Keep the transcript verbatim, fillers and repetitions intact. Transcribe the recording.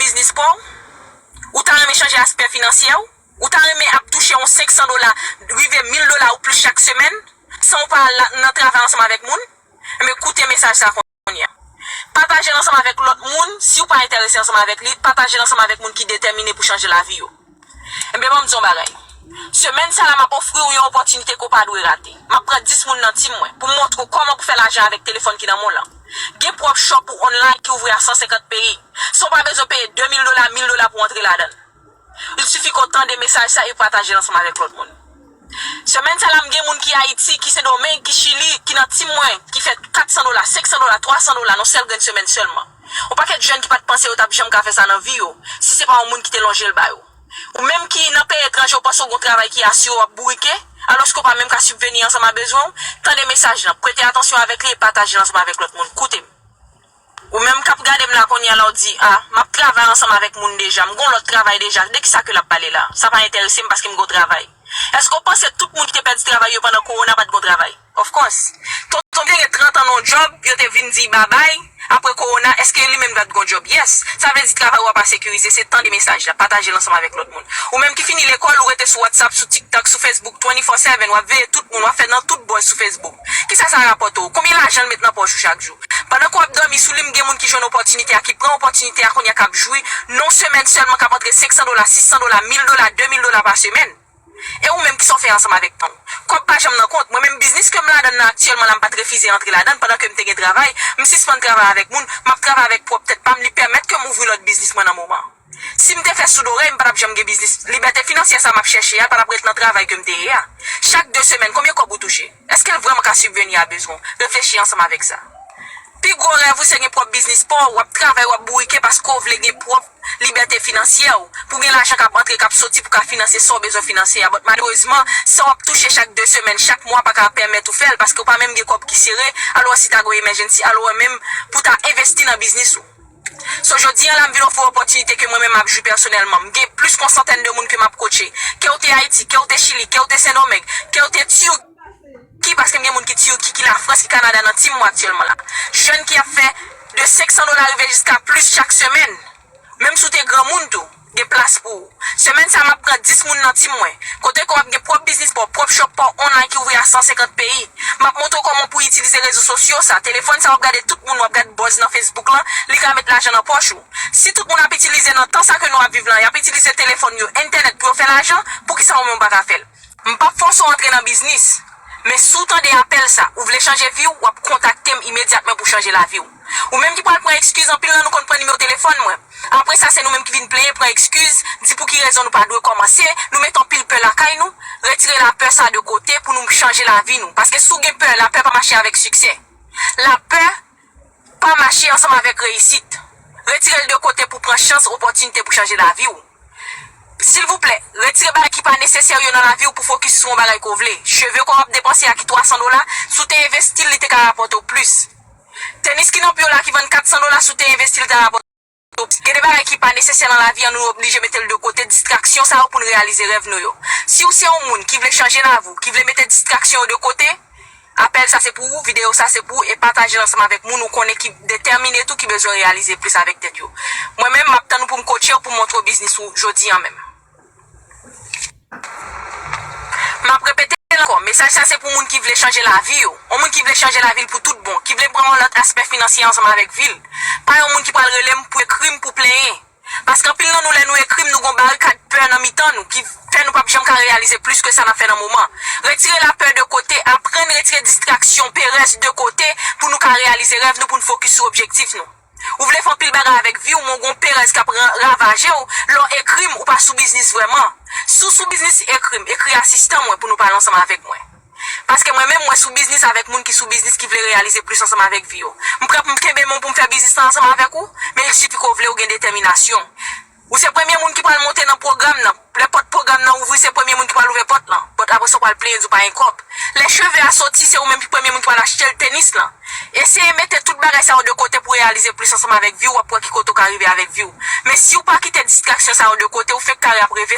biznis pa w, ou ta renmen chanje aspè finansyè w, ou ta renmen ap touche yon senk san dola, rive mil dola ou plis chak semèn, san w pa al la- nan travay ansanm avèk moun, enben koute mesaj sa kounye a. Pataje l ansanm avèk lòt moun, si w pa enterese ansanm avèk li, pataje l ansanm avèk moun ki detèmine pou chanje lavi yo. Enben, ban m di yon bagay. Semèn sa la, m ap ofri w yon opòtinite ke w pa dwe rate. M ap pran dis moun nan tim mwen pou m montre w kòman pou fè lajan avèk telefòn ki nan men w lan. Gen pwòp shop ou online ki ouvri a san senkant peyi, san w pa bezwen peye de mil dola, mil dola pou w antre ladan l. Il sifi ke w tande mesaj sa e pataje l ansanm avèk lòt moun. Semèn sa la, m gen moun ki Ayiti, ki Sendomeng, ki Chili, ki nan tim mwen, ki fè kat san dola, senk san dola, twa san dola nan sèl grenn semèn sèlman. Yon pakèt jèn ki pa t panse yo t ap janm ka fè sa nan vi yo, si se pa yon moun ki te lonje l ba yo. Ou menm ki nan peyi etranje, ou panse w gen yon travay ki asire, w ap bourike, alòske w pa menm ka sibveni ansanm a bezwen w, tande mesaj lan, prete atansyon avèk li e pataje l ansanm avèk lòt moun. Koute m. Ou menm k ap gade m la kounye a la, w di, a, m ap travay ansanm avèk moun deja, m gon lòt travay deja, de kisa ke l ap pale la? Sa pa enterese m paske m gon travay. Èske w panse tout moun ki te pèdi travay yo pandan kowona pa t gon travay? Of course. Tonton m te gen trant an nan yon djòb, yo te vin di babay, apre kowona, èske li menm li pa t gon djòb? Yes. Sa vle di travay ou a pa sekirize, se tande mesaj la, pataje l ansanm avèk lòt moun. Ou menm ki fini lekòl, ou rete sou WhatsApp, sou TikTok, sou Facebook, twenty-four seven, w ap veye tout moun, w ap fè nan tout buzz sou Facebook. Kisa sa rapòte w? Konbyen lajan l met nan pòch ou chak jou? Pandan ke w ap dòmi sou li, m gen moun ki jwenn opòtinite a, ki pran opòtinite a kounye a, k ap jwi, nan yon semèn sèlman, k ap antre senk san dola, sis san dola, mil dola, de mil dola pa semèn. E ou menm, kisa w fè ansanm avèk tan w? Kòb pa janm nan kont. Mwen menm, biznis ke m ladan nan aktyèlman la, m pa t refize antre ladan l pandan ke m te gen travay. M sispann travay avèk moun, m ap travay avèk pwòp tèt pa m, li pèmèt ke m ouvri lòt biznis mwen nan moman an. Si m te fè soudorèy, m pa t ap janm gen biznis. Libète finansyè sa m ap chèche a pa t ap ret nan travay ke m te ye a. Chak de semèn, konbyen kòb ou touche? Èske l vrèman ka sibveni a bezwen w? Reflechi ansanm avèk sa. Pi gwo rèv ou se gen pwòp biznis pa w, w ap travay, w ap bourike paske w vle gen pwòp libète finansyè w, pou w gen lajan k ap antre, k ap soti, pou w ka finanse sa w bezwen finanse a. But malerezman, sa w ap touche chak de semèn, chak mwa pa ka pèmèt ou fè l paske w pa menm gen kòb ki sere, alò si ta gen yon emergency, alò menm pou w ta envesti nan biznis ou. So, jodi a la, m vin ofri w opòtinite ke mwen menm m ap jwi pèsonèlman. M gen plis ke yon santèn de moun ke m ap coache. Ke w te Ayiti, ke w te Chili, ke w te Sendomeng, ke w te Turki, paske m gen moun ki Turki, ki Lafrans, ki Kanada nan tim mwen aktyèlman la. Jèn ki ap fè de senk san dola rive jiska plis chak semèn. Menm si w te granmoun tou, gen plas pou ou. Semèn sa a, m ap pran dis moun nan tim mwen. Kote ke w ap gen pwòp biznis pa w, pwòp shop pa w online ki ouvri a san senkant peyi. M ap montre w kòman pou w itilize rezo sosyo sa. Telefòn sa w ap gade tout moun, w ap gade buzz nan Facebook lan, li ka met lajan nan pòch ou. Si tout moun ap itilize nan tan sa ke nou ap viv lan, y ap itilize telefòn yo, entènèt pou yo fè lajan, poukisa ou menm ou pa ka fè l? M p ap fòse w antre nan biznis. Men si w tande apèl sa, ou vle chanje vi w, w ap kontakte m imedyatman pou chanje lavi w. Ou menm ki pral pran ekskiz, anpil nan nou konn pran nimewo telefòn mwen. Apre sa, se nou menm ki vin plenyen, pran ekskiz, di pou ki rezon nou pa dwe kòmanse, nou met anpil pè lakay nou, retire lapè sa de kote pou nou chanje lavi nou. Paske si w gen pè, lapè pa mache avèk siksè. Lapè pa mache ansanm avèk reyisit. Retire l de kote pou pran chans, opòtinite pou chanje lavi w. Silvouplè, retire bagay ki pa nesesè yo nan lavi w pou fokis sou yon bagay ke w vle. Cheve ke w ap depanse a ki twa san dola, si w te envesti l, li te ka rapòte w plis. Tenis ki nan pye w la ki vann kat san dola, si w te envesti l, li ta rapòte w plis. Gen de bagay ki pa nesesè nan lavi an, nou oblije mete l de kote, distraksyon sa yo pou n reyalize rèv nou yo. Si w se yon moun ki vle chanje lavi w, ki vle mete distraksyon yo de kote, apèl sa se pou ou, videyo sa se pou ou, e pataje l ansanm avèk moun ou konnen ki detèmine tou, ki bezwen reyalize plis avèk tèt yo. Mwen menm, m ap tann ou pou m coache w, pou m montre w biznis ou jodi an menm. M ap repete l ankò, mesaj sa se pou moun ki vle chanje lavi yo. Yon moun ki vle chanje lavi l pou tout bon, ki vle pran yon lòt aspè finansye ansanm avèk vi l. Pa yon moun ki pral rele m pou ekri m pou plenyen. Paske anpil nan nou, lè nou ekri m, nou gon barikad pè nan mitan nou ki fè nou p ap janm ka reyalize plis ke sa n ap fè nan moman. Retire lapè de kote, aprann retire distraksyon, perèz de kote pou nou ka reyalize rèv nou, pou n fokis sou objektif nou. Ou vle fè anpil bagay avèk vi w, men w gon perèz k ap ra- ravaje w, lè w ekri m, ou pa sou biznis vrèman. Si w sou biznis, ekri m, ekri asistan mwen pou nou pale ansanm avèk mwen. Paske mwen menm, mwen sou biznis avèk moun ki sou biznis, ki vle reyalize plis ansanm avèk vi yo. M prè pou m kenbe men w pou m fè biznis la ansanm avèk ou, men il sifi ke w vle, w gen detèminasyon. Ou se premye moun ki pral monte nan pwogram nan. Lè pòt pwogram nan ouvri, se premye moun ki pral ouvè pòt lan. But apre sa, w pral plenyen, di w pa gen kòb. Lè cheve a soti, se ou menm ki premye moun ki pral achte l, tenis lan. Eseye mete tout bagay sa yo de kote pou reyalize plis ansanm avèk vi w, w ap wè ki kote w ka rive avèk vi w. Men si w pa kite distraksyon sa yo de kote, ou fenk kare ap reve,